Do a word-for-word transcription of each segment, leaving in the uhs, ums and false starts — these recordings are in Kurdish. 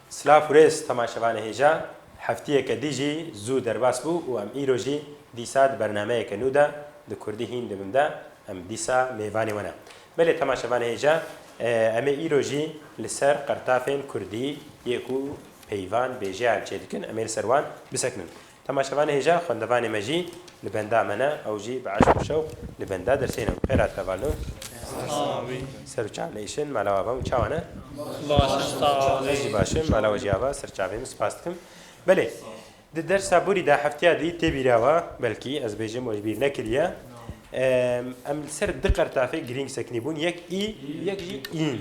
Silav û rêz temaşevanê hêja, heftiyeke dî jî zû derbas bû û em îro jî dîsa di bernameyeke nû de di kurdî hîn dibin de em dîsa mêvanê we ne. Belê temaşevanê hêja, e, em ê îro jî li ser qertafên kurdî yê ku peyvan bêjeyan çêdikin, em ê li ser wan bisekinin. Temaşevanê hêja, xwendevanê me jî li benda me ne, ew jî bi eşq û şewq li benda dersê ne. Xêr hatine valino. Ser û çav nêşin, mala we ava û çawa ne? Baş, sağ ol. Ez jî baş im, mala we jî ava, ser çavê min spas dikim. Belê, di dersa borî de heftiya dî tê bîra we, belkî ez bêjim we ji bîr nekiriye. Em, em li ser du qertafê girîng sekinî bûn, yek î, yek jî în.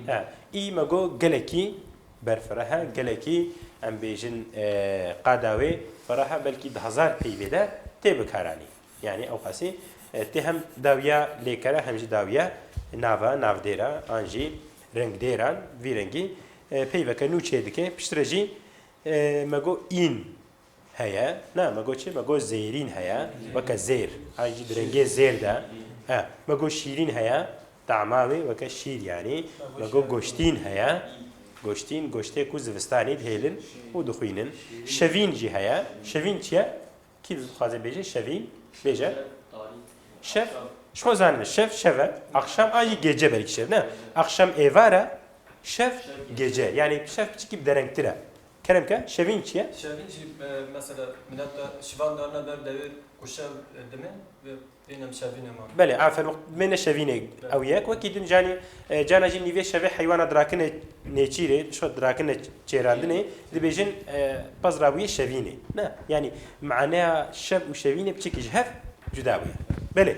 He, î me got gelekî berfireh e, gelekî em bêjin, e, qada wê fireh e, belkî di hezar peyvê de tê bikaranî. Yanî ew qasî, e, tê hem dawiya lêkera hem jî dawiya nava, navdêra an jî rengdêran vî rengî, e, peyveke nû çê dike. Piştre jî, e, me got în heye. Na, me got çi? Me got zêrîn heye. Weke zêr. An jî di rengê zêr de. E, me got şîrîn heye. Tama wê weke şîr yanî. Me got goştîn heye. Goştîn, goştê ku zivistanê dihêlin û dixwînin. Şevîn jî heye. Şevîn çi ye? Kî dixwaze bêje şevîn? Bêje. Şev, ji xwe zanin, şev, şev e. Akşam a jî gece belkî şev, ne? Akşam êvar e, şev, gece. Yanî şev piçikî bi derengtir e. Kerem ke, şevîn çi ye? Şevîn jî, e, mesela, milet de şivan darine ber dewêr ku şev, e, dime ve bênem şevîne ma. Belê, aferin, wextê bêne şevînê ew yek. Wekî din canî, e, cana jî nîvê şevê heywana dirakine nêçîrê, şo dirakine çêrandinê, dibêjin, e, pez rabûye şevînê. Ne, yanî maneya şev û şevînê piçekî ji hev cuda bûye. Belê.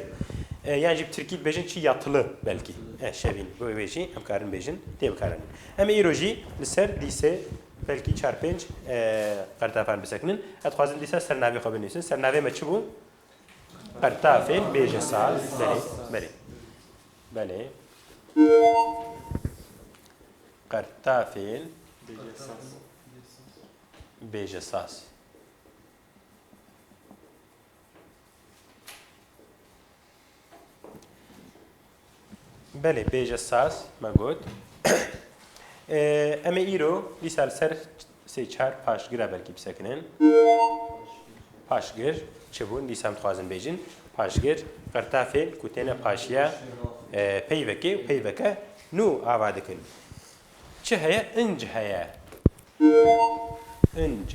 E, yan jî bi tirkî dibêjin çi yatılı belkî. E, şevîn, bo wê jî em karin bêjin, tê bikaranîn. Em ê îro jî li ser dîsê belkî çar pênc, e, qertafan bisekinin. Ez dixwazim dîsa ser navê xwe binivîsin. Ser navê me çi bû? Qertafên bêjesaz. Belê, belê. Belê. Qertafên bêjesaz. Belê, bêjesaz me got. Ee, em ê îro dîsa li ser sê çar paşgira belkî bisekinin. Paşgir çi bûn? Dîsa em dixwazin bêjin. Paşgir, qertafên ku têne paşiya, e, peyvekê û peyveke nû ava dikin. Çi heye? Inc heye. Inc.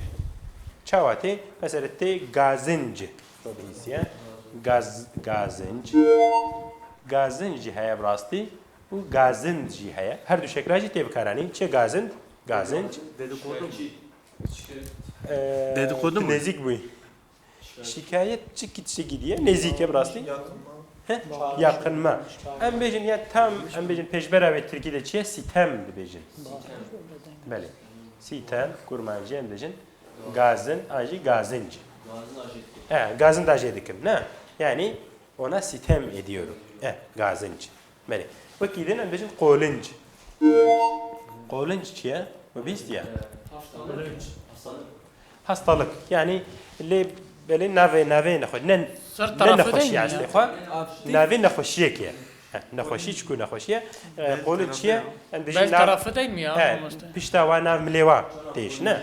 Çawa tê? Mesela tê gazinc. Bihîsiye. Gaz-, gazinc. Gazinc jî heye bi rastî. Û gazind jî heye. Her du şekla jî tê bikaranîn. Çi gazind? Gazinc. Dedikodu mu? Ee, Dedikodu mu? Nêzîk bûyî. Şikayet çi ki tiştekî diye? Nêzîk e bi rastî. Yakınma. He? Yakınma. Em bêjin ya tam, em bêjin pêşbera wê tirkî de çi ye? Sîtem dibêjin. Belê. Sîtem, kurmancî em bêjin. Gazin, an jî gazinc. He, gazin da jê dikim. Ne? Yani ona sitem ediyorum. E, gazinc. Belê. Wekî din em bêjin qolinc. Qolinc çi ye? We bîstiye? Hastalık. Yani lê belê navê, navê nexwe-, ne, Ser ne tarafı nexweşî değil mi ya? Eslê xwe. Navê nexweşiyekê ye. He, nexweşî çiku nexweşî ye. E, qolinc çi ye? Em bêjin Bel nav-, tarafı değil mi ya, he, mamoste? Pişta wa nav milê wa têş, ne?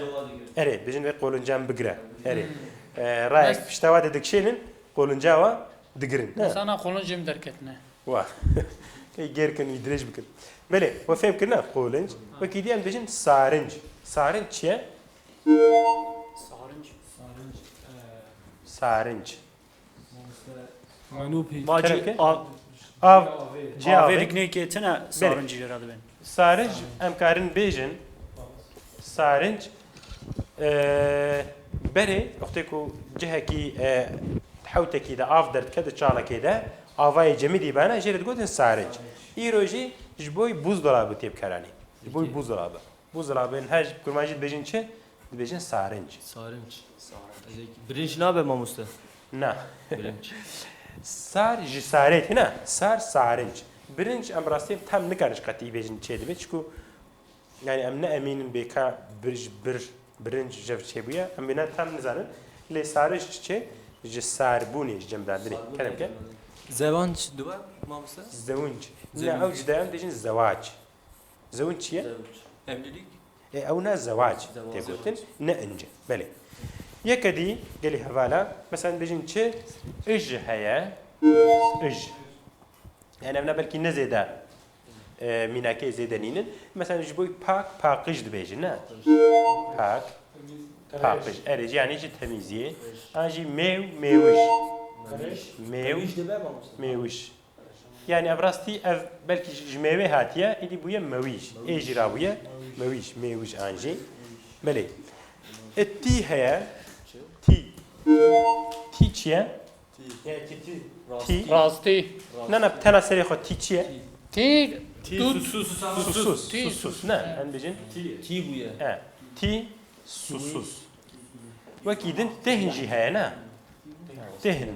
Erê, bêjin vê qolincan bigire. Erê. Hmm. E, rayek Mes- pişta wa de dikişênin, qolinca wa digirin, ne? Mesela qolinc jê min derketine. Wa. Ê gêr kin, wî dirêj bikin. Belê, we fêm kirine qolinc. Wekî dî em dibêjin sarinc. Sarinc çi ye? Sarinc. Sarinc. Macî Kerem ke? Av. Cê avê. Avê riknê ketine. Belê. Sarinc jê re dibên. Sarinc em karin bêjin. Sarinc, e, berê, wextê ku cihekî, e, hewtekî de av derdikete çalekê de, avayê cemidî bana, jê re digotin sarinc. Îro jî ji boy buzdolabı tê bikaranî. Ji boy buzdolabı. Buzdolabı, her ji kurmancî dibêjin çi? Dibêjin sarinc. Sarinc. Sarinc. Birinc nabe mamoste? Na. Birinc. Sar ji sarê tê, na. Sar sarinc. Birinc em rastî tam nikarin ji qetî bêjin çê dibe, çiku Yani em ne emîn in bêka bir ji bir, birinc jev çêbûye. Em vêna tam nizanin. Lê sarinc çi çê? Ji sarbûnê, ji cemidandinê. Sarbûnê. Kerem ke? Zewanc dibe, mamoste? Zewinc. Ne, ew cuda em dibêjin zewac. Zewinc çi ye? Zewinc. Evlilik? Ê, ew ne zewac tê gotin, ne ince. Belê. Yeke dî gelî hevala, mesela bêjin çi? Ij heye. Ij. Yani ev ne belkî ne zêde, e, mînakê zêde nînin. Mesela ji bo pak, paqij dibêjin, ne? Pak, paqij. Erê, jî yani jî temîziyê. An jî mêw, mêwij. Mêw, mêwij. Yani ev rastî, ev belkî ji, ji mêwê hatiye, êdî bûye mewîj. Ê jî rabûye mewîj, mêwij an jî. Belê. E, tî heye. Tî. Tî çi ye? Tî. Rastî. Na, na, tena serê xwe tî çi ye? Tî. Tî. Susuz. Susuz. Tî. Susuz. Ne, em bêjin? Tî. Tî bûye. E, tî. Susuz. Wekî din tehn jî heye, ne? Tehn.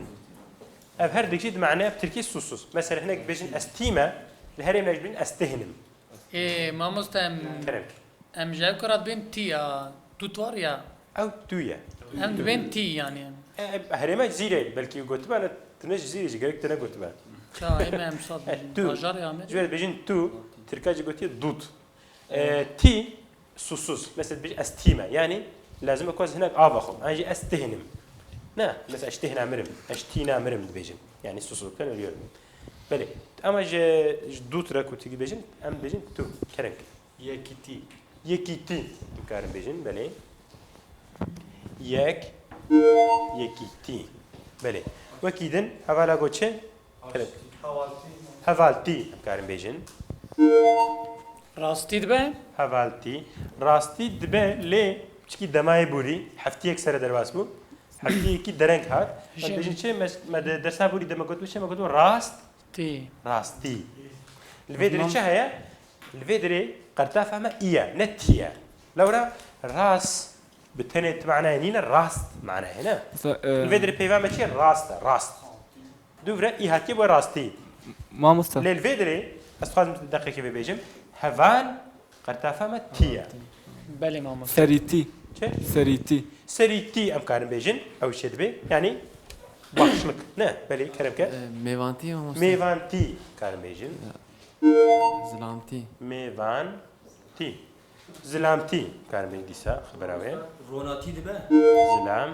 Ev her dikî di mane ev tirkî susuz. Mesela hinek bêjin ez tî me, li herêm ne bêjin ez tehnim. Ê, mamoste em, Kerem. Em ji ev kara dibên tî ya, tu twar ya. Ew tu ye. Em dibên tî yani. E, e, herême Cizîrê belkî gotibe, ne, tu ne ji Cizîrê jî gerek tu ne gotibe. Ça, em, em sab E, bêjin, tu. Bajar ya me. Ji wê dibêjin tu, tirka jî gotiye dut. E, tî, susuz. Mesela dibêjin ez tî me. Yani, lazim e ku ez hinek av axwim. An jî ez tihnim. Ne, mesela ez tihna mirim. Ez tîna mirim dibêjin. Yani susuzluktan ölüyorum. Belê. Ama ji, ji dut re ku tu dibêjin, em dibêjin tu. Kerem. Yekîtî. Yekîtî. Em karin bêjin, belê. Yek, yekîtî. Belê. Wekî din, hevala got çi? Kerem. Hevaltî. Hevaltî, em karin bêjin. Rastî dibe? Hevaltî. Rastî dibe, lê piçkî demayê borî, heftiyek sere derbas bû. Heftiyekî dereng hat. Em Jin. Bêjin çi? Me, me de dersa borî de me gotibû çi? Me gotibû rast. Tî. Rastî. Li vê dirê çi heye? Li vê dirê qertafa me î ye, ne tî ye. Lewra ras bi tenê ti manayê nîne, rast manayê ne. Mesela, e, Li vê dirê peyva me çi ye? Rast e, rast. Dûvre î hatiye bo rastî. Mamoste. Lê li vê dirê, ez dixwazim deqekê vê bêjim. Heval, qertafa me tî ye. Belê mamoste. Serîtî. Çi? Serîtî. Serîtî em karin bêjin, ew çê dibe. Yani başlık. Ne? Belê, kerem ke. E, mêvantî mamoste. Mêvantî karin bêjin. Ya. Zilamtî. Mêvantî. Zilamtî karin bêjin dîsa xebera wê. Ronatî dibe? Zilam.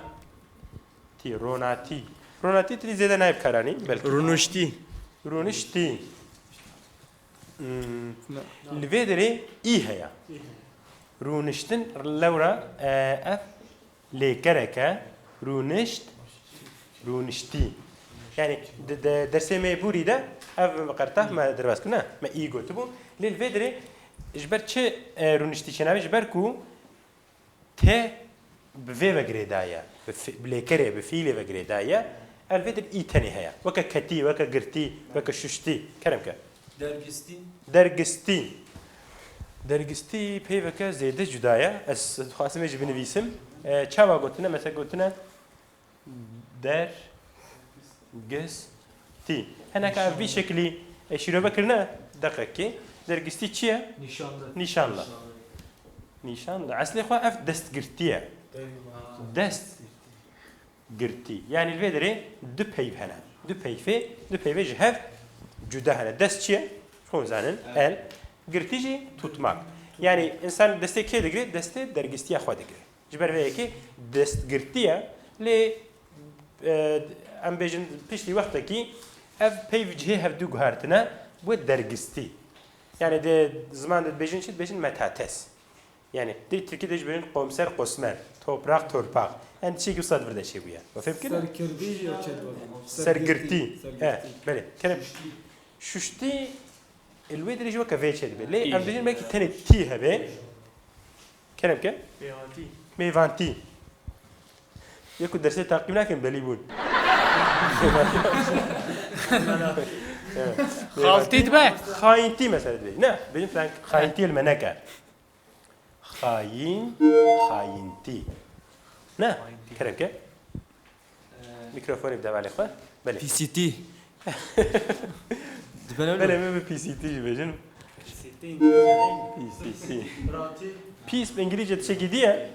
Tî, ronatî. Ronatî tî zêde nayê bikaranî, belkî. Rûniştî. Rûniştî. Hmm. Ne. Li vê derê î heye. Rûniştin lewra, e, ev lêkereke, rûnişt, rûniştî. Yani de, de, dersê me borî de ev qertaf me derbas kirine, me î gotibû. Lê li vê derê ji ber çi, e, rûniştî çênavê? Ji ber ku te bi vê ve girêdaye, bi fi-, bi lêkerê, bi fiîlê ve girêdaye, ev li vê derê î tenê heye. Weke ketî, weke girtî, weke şuştî. Kerem ke. Dergistî. Dergistî. Dergistî peyveke zêde cuda ye. Ez dixwazim vê jî binivîsim. E, çawa gotine? Mesela gotine dergistî. Hineka ev vî şeklî, e, şîrove kirine deqekê. Dergistî çi ye? Nîşanli. Nîşanli. Nîşanli. Eslê xwe ev destgirtî ye. Dest girtî. Yani li vê derê du peyv hene. Du peyvê, du peyvê ji hev cuda hene. Dest çi ye? Xwe zanin. El. El. Girtî jî tutmak. Yani insan destê kê digire? Destê dergistiya xwe digire. Ji ber vê yekê destgirtî ye. Lê, e, em bêjin piştî wextekî ev peyv cihê hevdu guhertine bû dergistî. Yani di ziman de dibêjin çi? Dibêjin metates. Yani, di tirkî de jî bêjin komiser, kosmer, toprak, torpak. Yani, tiştekî wisa di vir de çêbûye. We fêm kir? Serkirdî ya çêdibe. Sergirtî. Sergirtî. He, belê. Kerem. Şuştî, li wê derê jî weke vê çêdibe. Lê em dibêjin belkî tenê tî hebe. Kerem ke? Mêvantî. Mêvantî. Yê ku dersê taqîb nakin, belî bûn. Xaltî dibe? Xayintî mesela dibê. Ne, bêjin filan xayintî li me neke. Xayîn, xayintî. Ne? Xayintî. Kerem ke? Ee, Mikrofonê bide balê xwe. Belê. Pîsîtî. Dibene wilo? Belê, me bi pîsîtî jî bêjin. Pîsîtî, îngilîzce değil mi? Pîsîtî. Pîs bi îngilîzce tiştekî dî ye.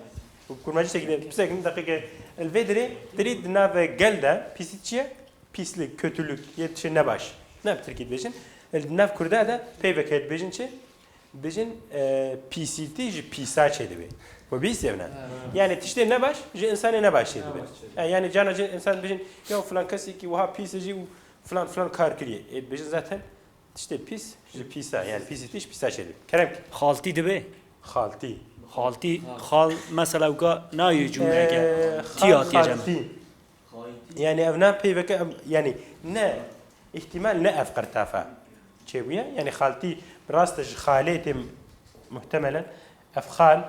Bi kurmancî tiştekî dî ye. Pisekin deqîqe. Li vê derê, derî di nav gel de pîsî çi ye? Pîslik, kötülük, yê tiştê nebaş. Ne bi tirkî dibêjin. Li nav kurda de peyvek heye dibêjin çi? Dibêjin, e, pîsîtî ji pîsa çêdibe. We bihîstiye vina? Ha. Yani tiştê nebaş ji insanê nebaş çêdibe. Nebaş çêdibe. E, yani carna jî insan dibêjin, ya filan kesekî wiha pîs e jî û filan filan kar kiriye. E, dibêjin zaten tiştê pîs ji pîsa, yani pîsîtî ji pîsa çêdibe. Kerem ki. Xaltî dibe. Xaltî. Xaltî, xal mesela wika nayê cumleke. E, Tî xal, hatiye cem. Xaltî. Yani ev na peyveke em, yani ne, ihtimal ne ev qirtafa çêbûye. Yani xaltî bi rast ji xalê tê muhtemelen. Ev xal,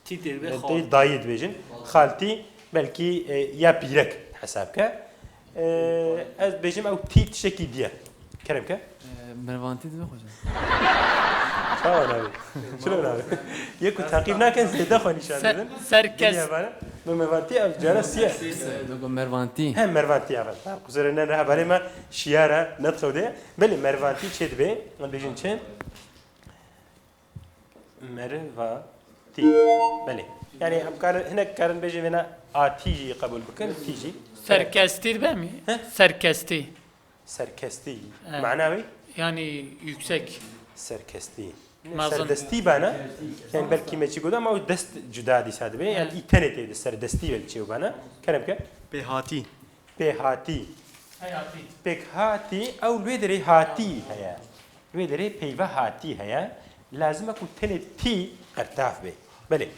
Tî tê be e, xal. Tê dayî dibêjin. Xaltî belkî, e, ya pîrek hesab ke. E, ez dibêjim ew tî tiştekî diye. Kerem ke. Ee, Mervantî dibe xocam. Çawa nabe? Çilo nabe? Yek ku taqîb nakin zêde xwe nîşan Ser-, didin. Serkes. Dinya bana. Bi Mervantî ev cara siye. Dogo Mervantî. He, Mervantî ev. Ha, qusure ne, ne, hevalê me şiyara, ne dixewde. Belê Mervantî çê dibe? Em bêjin çi? Mervatî. Belê. Yani em karin, hinek karin bêjin vêna a tî jî qebûl bikin, tî jî. Serkestî dibe mi? He? Serkestî. Serkestî. He. Mana wê? Yani yüksek. Serkestî. Mezin. Serdestî bana. Yani belkî me çi goda ama o dest cuda dîsa dibe. Yani He. Î tenê tê de serdestî belkî çê bana. Kerem ke. Pêhatî. Pêhatî. Pêhatî. Pêkhatî, ew li wê derê hatî heye. Li wê derê peyva hatî heye. Lazim e ku tenê tî qertaf be. Belê.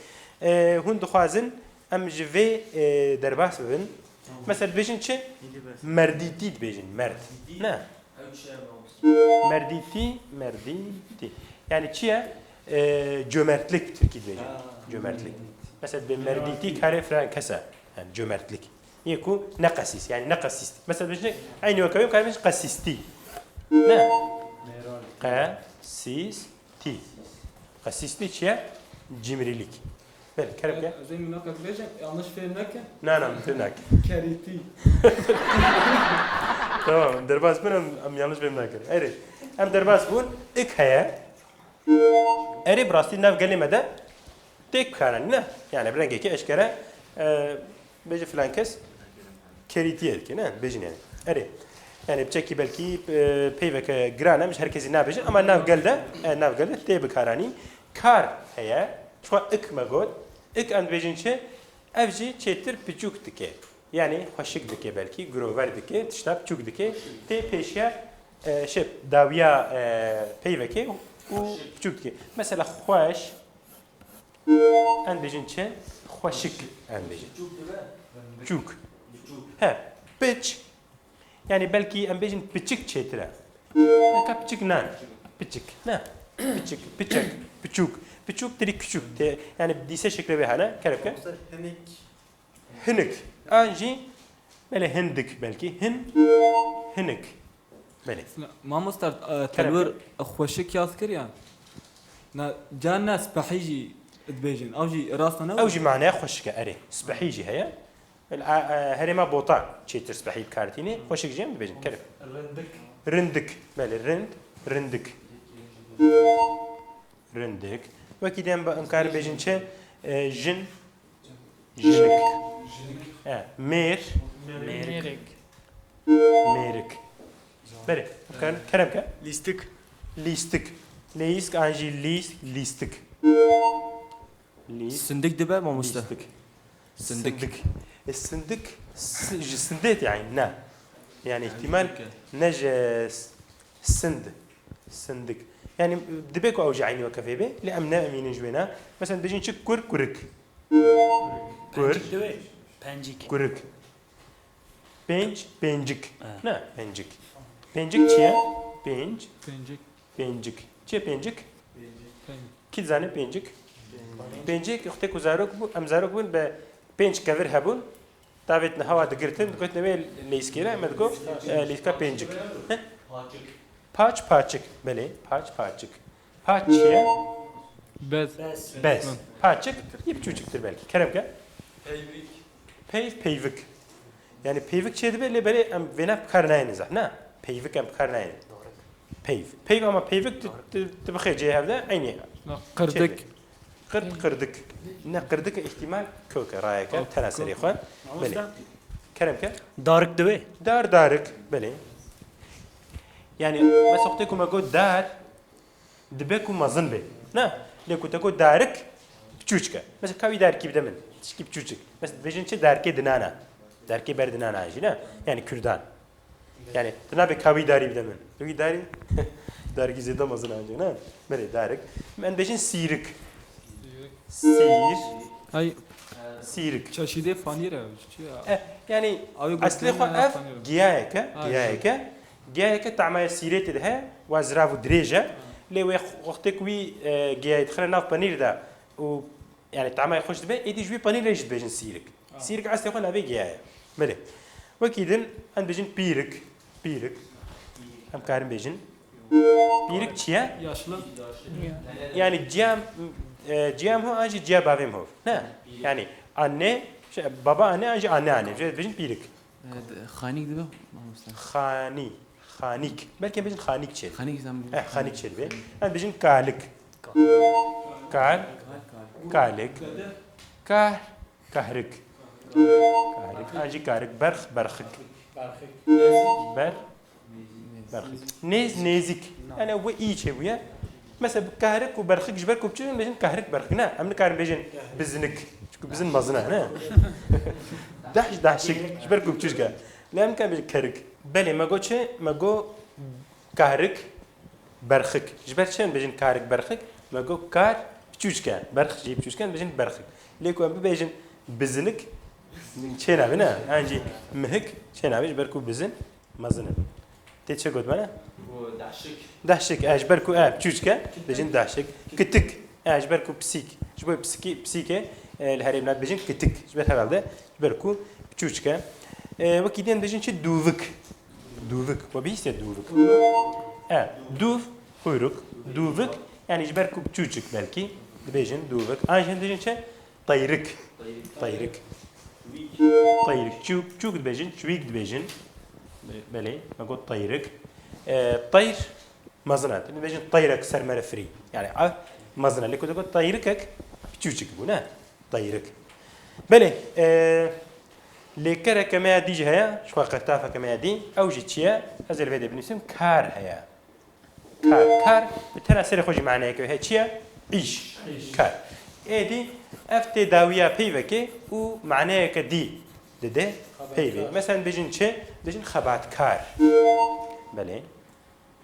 E, hûn dixwazin em ji vê, e, derbas bibin. Mesela dibêjin çi? Merdîtî dibêjin, merd. Ne. Merdîtî, merdîtî. Yani çi ye? E, cömertlik tirkî dibêjin. Cömertlik. Mesela dibê merdîtî karê filan kese. Yani cömertlik. Yê ku ne qesîs, yani ne qesîst. Mesela dibêjin, eynî weke wê karê qesîstî. Ne? Qesîstî. Qesîstî çi ye? Cimrilik. Belê, kerem ke. Ez ê mînaka bibêjim, yanlış fêm nekin. Na, na, min fêm nake. Kerîtî. Tamam, derbas bin, em, em yanlış fêm nakin. Erê, em derbas bûn, ik heye. Erê, bi rastî nav gelê me de tê bikaranî, ne? Yani bi rengekî eşkere, e, bêje filan kes kerîtiyê dike, ne? Bêjin yani. Erê. Yani piçekî belkî, e, peyveke giran e, ji her kesî nabêjin, ama nav gel de, e, nav gel de tê bikaranî. Kar heye. Çima ik me got? Ik em dibêjin çi? Ev jî çêtir piçûk dike. Yani xweşik dike belkî, girover dike, tişta piçûk dike. Tê pêşiya, e, şey, dawiya, e, peyvekê û piçûk dike. Mesela xweş, em dibêjin çi? Xweşik em dibêjin. Çûk. He, piç. Yani belkî em bêjin piçik çêtir e. Neka piçik nan. Piçik. Ne? Piçik, piçek, piçûk. Piçûk tirî küçük. Te, yani dîse şekle vê hane. Kerem ke. Hinik. Hinik. An jî, belê hindik belkî. Hin, hinik. Belê. Mamosta, e, Kerem. Telwir xweşik yaz kir ya. Na, can ne spehî jî dibêjin. Ew jî rast e ne? Ew jî manaya xweşik e, erê. Spehî jî heye. El, a, e, herêma Botan çêtir spehî bi kar tînê. Xweşik jî em dibêjin. Kerem. Rindik. Rindik. Belê, rind, rindik. Rindik. Wekî dem em karin bêjin çi? E, jin. Jinik. E, mêr. Mêrik. Mêrik. Belê. Kerem ke. Lîstik. Lîstik. Lîsk an jî lîs, lîstik. Lîs. Sindik dibe mamoste? Lîstik. Sindik. Sindik. E, sindik, si-, ji sindê tê yani, ne. Yani ihtimal ne ji s-, sind. Sindik. Yani dibe ku ew ji eynî weke vê be, lê em ne emînin ji wê ne. Mesela dibêjin çi? Kur, kurik. Kur. Pencik dibe. Pencik. Kurik. Pênc, pêncik. Ha. Ne, pêncik. Pêncik çi ye? Pênc. Pêncik. Pêncik. Çi ye pêncik? Pêncik. Kî dizane pêncik? Pêncik, wextê ku zarok bû, em zarok bûn, bi pênc kevir hebûn. Davêtine hewa digirtin, digotin wê leyskêre, me digot, e, leyska pêncik. Heh? Paç, paçik. Belê, paç, paçik. Paç çi ye? Bez. Bez. Paçik, yê piçûçiktir belkî. Kerem ke? Peyvik. Peyv, peyvik. Yani peyvik çê dibe, lê belê em vêna bi kar nayêne zehf. Na, peyvik em bi kar nayêne. Peyv. Peyv ama peyvik tu, tu, tu bixê cihê hevde eynî. Na, qirdik. Çê dibe. Qird, qirdik. Ne qirdik ihtimal köke, rayeke, tera serê xwe. Belê. Kerem ke? Darik dibe. Dar, darik. Belê. Yani mesela wextê ku me got dar, dibe ku mezin be. Ne? Lê ku te got darik, piçûçik e. Mesela ka wî darikî bide min. Tişkî piçûçik. Mesela dibêjin çi, darikê dinana. Darikê ber dinana jî ne? Yani kürdan. Yani tu nabê ka wî darî bide min. Tu wî darî? Darikî zêde mezin e ancî ne? Belê darik. Em dibêjin sîrik. Sîr. Hay, sîrik. Çeşîdê panîr e, çi ya? Eh, yani Abi, eslê xwe gotinê ev panîr. Giyayek e, Ha, giyayek e. Giyayek e, tamaya sîrê tê de heye, wa zirav û dirêj e. Lê wê wextê ku wî, e, giyayê dixine nav panîr de û, yani, tamaya xweş dibe, êdî ji wî panîrê jî dibêjin sîrik. Ha. Sîrik eslê xwe navê giya ye. Belê. Wekî din, em dibêjin pîrik. Pîrik. Em karin bêjin. Pîrik çi ye? Yaşlı. Yani ciya, e, ciya min ho an jî ciya bavê min ho. Ne? Yani anne, şey, baba anne an jî anne anne. Şöyle dibêjin pîrik. Evet, xanîk dibe, mamoste. Xanî, xanîk. Belkî em bêjin xanîk çê. Xanîk zam- Eh, xanîk çê dibe. Em bêjin kalik. Kal, kalik. Kar, kahrik. Kahrik. An jî karik. Berx, berxik. Ber, berxik. Nêz, nêzik. Yani wê î çêbûye. Mesela bi kahrik û berxik ji ber ku biçûn bêjin kahrik berxik. Ne, em nikarin bêjin bizinik. Çünkü bizin mezin e, ne? Dahş, dahşik. Ji ber ku biçûçik e. Lê em nikarin bêjin kerik. Belê, me got çi? Me got kahrik, berxik. Ji ber çi em bêjin karik, berxik? Me got kar biçûçik e. Berx jî biçûçik e, em bêjin berxik. Lê ku em bibêjin bizinik, çê nabe, ne? An jî mihik çê nabe, ji ber ku bizin mezin in. Tê çi got bana? Bu dahşik. Dahşik, e, ji ber ku, e, biçûçik e, bêjin dahşik. Kitik, e, ji ber ku pisîk. Ji bo pisîkî, pisîkê, e, li herêmê dibêjin kitik. Ji ber heval de, ji ber ku biçûçik e. E, wekî din dibêjin çi? Dûvik. Dûvik. We bihîstiye dûvik? E, dûv, kuyruk. Dûvik, yani ji ber ku biçûçik belkî. Dibêjin dûvik. An jî dibêjin çi? Teyrik. Teyrik. Teyrik. Çûk, çûk dibêjin, çûyîk dibêjin. Be-, belê, me got teyrik. E, teyr, mezin e. Dibêjin teyrek ser me re firî. Yani ev mezin e. Lê ku te got teyrikek, piçûçik bû, ne? Teyrik. Belê, e, lêkereke me ya dî jî heye, ji xwe qertafeke me ya dî. Ew jî çi ye? Ez ê li vê de binivîsim, kar heye. Kar. Kar bi tena serê xwe jî maneyeke wê heye. Çi ye? Îş. Îş. Kar. Êdî ev tê dawiya peyvekê û maneyeke dî dide peyvê. Xebatkar. Mesela bêjin çi? Bêjin xebatkar. Belê.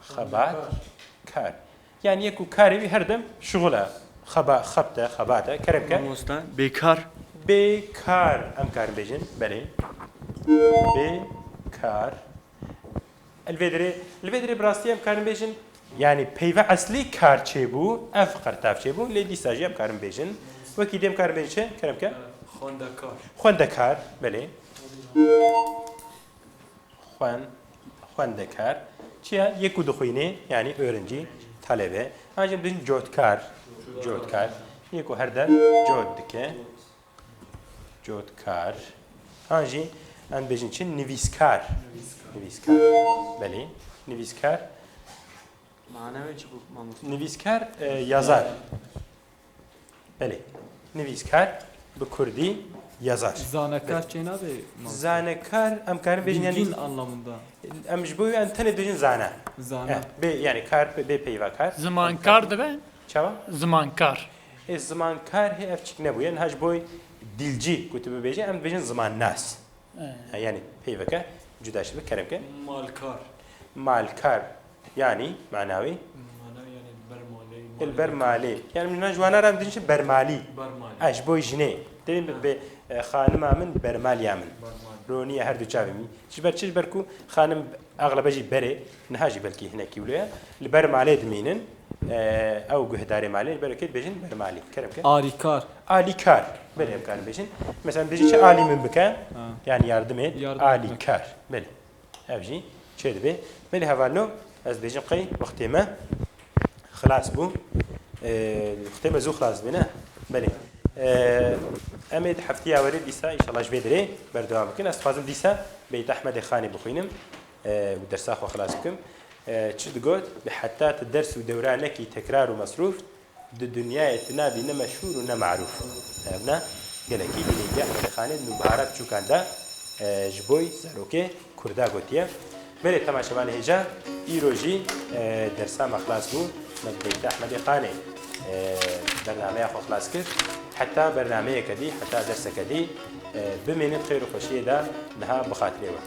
Xebatkar. Yani yek û karê wî her dem şixul e. Xeba-, xebt e, xebat e. Kerem ke. Mamoste, bêkar. Bêkar em karin bêjin. Belê. Bêkar. Li vê derê, li vê derê bi rastî em karin bêjin, yani peyva eslî kar çêbû, ev qertav çêbû, lê dîsa jî em karin bêjin. Wekî dê em karin bêjin çi? Kerem ke? Xwendekar. Xwendekar, belê. Xwen-, xwendekar. Çi ye? Yek ku dixwîne, yani öğrenci, talebe. An jî em dibêjin cotkar. Cotkar. Yek ku her dem cot dike. Cotkar. An jî em bêjin çi? Nivîskar. Nivîskar. Nivîskar. Belê. Nivîskar. Mana wê çi bû, mamoste? Nivîskar, e, yazar. Belê. Nivîskar bi kurdî yazar. Zanekar çê nabe, mamoste? Zanekar, em karin bêjin, yani bilgin anlamında. Em ji bo em tenê dibêjin zana. Zana. Eh, bê, yani kar, bê peyva kar. Zimankar dibe? Çawa? Zimankar. Ê, zimankar hê ev çik nebûye. Niha ji bo dilcî ku tu bibêjî, em dibêjin zimannas. He. Ha, yani peyveke cuda şibe, kerem ke. Malkar. Malkar. Yani, mana wî? Mana yani ber malê, Li ber malê. Yani, min ji wana re em dibêjin bermalî. Bermalî. Ha, ji bo jinê. Dibêjin bi, bi, e, xanima min bermaliya min. Bermalî. Roniye her du çavê min. Ji ber çi? Ji ber ku xanim exlebe jî berê, niha jî belkî hinekî wilo ye. Li ber malê dimînin. E, ew guhdarê malê, ji ber wekê dibêjin bermalî. Kerem ke. Alîkar. Alîkar. Belê em karin bêjin. Mesela dibêjin çi alî min bike? Ha. Yani yardım et. Yardım etmek. Alîkar. Belê. Ev jî çê dibe. Belê hevalno, ez dibêjim qey wextê me xilas bû. E, wextê me zû xilas dibe, ne? Belê. E, em ê di heftiya werê dîsa, înşallah ji vê derê berdewam bikin. Ez dixwazim dîsa Beyt Ehmedê Xanê bixwînim. E, û dersa xwe xilas bikim. E, çi digot? Bi heta tu ders û dewra nekî tekrar û mesrûf, di dinyayê tu nabî ne meşhûr û ne marûf. Ev ne gelekî gilîngiya Ehmedê Xanê di Nûbihara Biçûkan de, e, ji boy zarokê Kurda gotiye. Belê temaşevanê hêja, îro jî, e, dersa me xilas bû, me bi Beytê Ehmedê Xanê, e, e, bernameya xwe xilas kir. Heta bernameyeke dî, heta derseke dî, e, bimînin xêr û xweşiyê de niha bi xatirê we.